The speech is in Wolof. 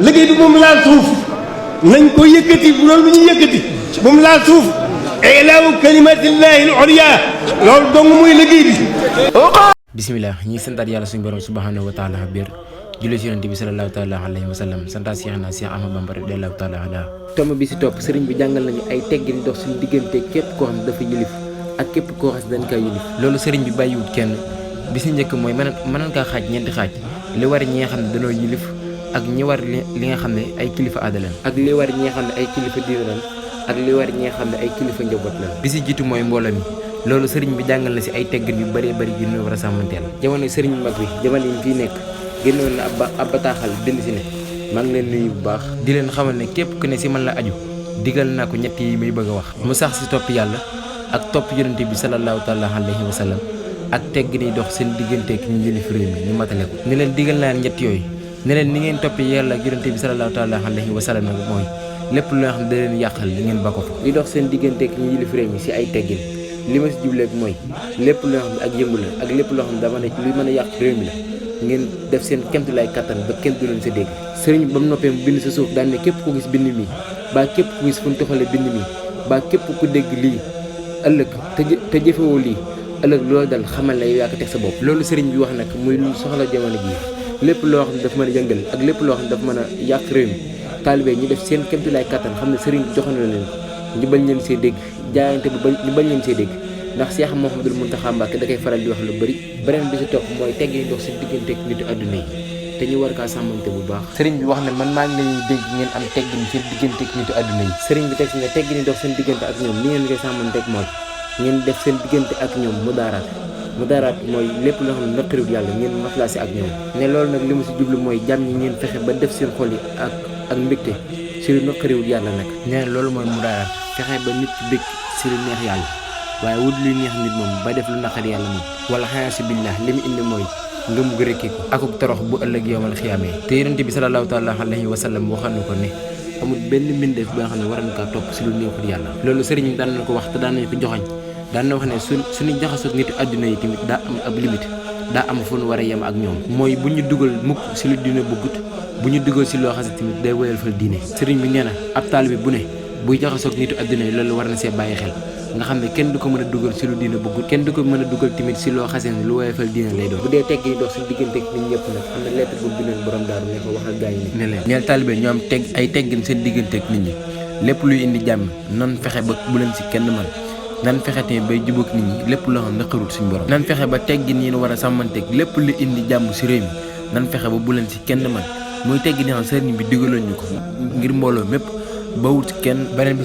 liggéey bi moom laal suuf nañ ko yëkkati bu loolu bu ñuy yëkkati moom laal suuf ilaahu kalimatillahi al-ulya loolu dong muy liggéey bi. bisimilah ñi santaat yàlla suñu borom subhanahu wa taala biir julli ci yonent bi sallallahu taala alayhi wa sallam santaat Cheikh Ahmadou Bamba radiyallahu taala anhu. tomb bi si topp sëriñ bi jàngal nañu ay teggin dox suñu diggante képp koo xam ne dafa yilif ak képp koo xam ne dañ koy yilif. loolu sëriñ bi bàyyiwut kenn bi si njëkk mooy mënoon kaa xaaj ñeenti xaaj li war ñi nga xam ne dañoo yilif ak ñi war li nga xam ne ay kilifa aada lañ ak li war ñi nga xam ne ay kilifa diine lañ ak li war ñi nga xam ne ay kilifa njaboot lañ. bi si jiitu mooy mbooloo mi loolu sëriñ bi jàngal na si ay teggin yu bëree bëri yu ñu war a sàmmanteel. jamono sëriñ mag bi jamono yi fii nekk génnoon na ab bataaxal bind si ne maa ngi leen nuyu bu baax di leen xamal ne képp ku ne si man la aju digal naa ko ñett yi muy bëgg a wax mu sax si topp yàlla ak topp yonente bi sallallahu taala alayhi wa sallam ak teggin yi dox seen digganteeg ñu yilif réew mi ñu matale ko. ne leen digal naa ñett yooyu ne leen ni ngeen toppee yàlla ak yonente bi sallallahu taala alayhi wa sallam nag mooy lépp loo xam ne da leen yàqal li ngeen ba ko fa li dox seen digganteeg ñu yilif réew mi si ay teggin li ma si jubleeg mooy lépp loo xam ne ak yëngu la ak lépp loo xam ne dama ne luy mën a yàq réew mi la ngeen def seen kemtulaay kattan ba kenn du leen sa dégg. sëriñ ba mu noppee mu bind sa suuf daan ne képp ku gis bind mi ba képp ku gis fu ñu toxalee bind mi ba képp ku dégg lii ëllëg te jëfewoo lii ëllëg loolu dal xamal ne yow yaa ko teg sa bopp. loolu sëriñ bi wax nag muy lu soxla jamono jii lépp loo xam ne dafa mën a yëngal ak lépp loo xam ne dafa mën a yàq réew mi taalibe ñu def seen kemtulaay kattan xam ne sëriñ bi joxoon na leen ñu bañ leen see dégg jaayante bu ñu bañ leen see dégg ndax Cheikh Mouhamadoul Mountakha Mbacké da koy faral di wax lu bëri. beneen bi si topp mooy teggin dox si diggante ak nitu adduna yi te ñu war kaa sàmmante bu baax. sëriñ bi wax ne man maa ngi leen dégg ngeen am teggin seen diggante ak nitu adduna yi. sëriñ bi teg si ne teggin dox seen diggante ak ñoom li ngeen koy sàmmante ak mooy ngeen def seen diggante ak ñoom mudaaraat mooy lépp loo xam ne naqariwul yàlla ngeen maslaasi ak ñoom. ne loolu nag li ma si jublu mooy jàmm ñi ngeen fexe ba def seen xol yi ak mbégte si lu naqariwul yàlla nag. nee na loolu mooy mudaaraat fexe ba nit ki bég si lu neex yàlla waaye wut luy neex nit moom ba def lu naqari yàlla moom wala xayaasi billah li mu indi mooy ngëm gu rekki ko akuk torox bu ëllëg yowmal xiyaamee. te yonent bi sallallahu taala alayhi wa sallam waxoon na ko ne amul benn mbindeef ba nga xam ne war na kaa topp si lu neexul yàlla. loolu sëriñ bi daan na ko wax te daan nañ ko joxoñ daan na wax ne suñu jaxasoog nitu àdduna yi tamit daa am ab limite daa am fu nu war a yem ak ñoom mooy bu ñu dugal mukk si lu diine bëggut bu ñu dugal si loo xam ne tamit day woyal fal diine. sëriñ bi nee na ab taalibe bu ne buy jaxasoog nitu àdduna yi loolu war na see bàyyi xel nga xam ne kenn du ko mën a dugal si lu diina bëggul kenn du ko mën a dugal tamit si loo xasee ne lu woyofal diina lay doon. bu dee tegg yi dox si diggante ak nit ñëpp nag am na lettre bu bindoon borom daaru ne ko waxal gaa yi ne leen ñeel taalibe ñoo am ay teggin seen diggante ak nit ñi lépp luy indi jàmm nan fexe ba bu leen si kenn man nan fexe tamit bay jubóog nit ñi lépp loo xam ne naqarul suñu borom nan fexe ba teggin yi war a sàmmanteeg lépp lu indi jàmm si réew mi nan fexe ba bu leen si kenn man muy teggin yi xam sëriñ bi digaloon ñu ko ngir mbooloo mépp ba wut kenn beneen bi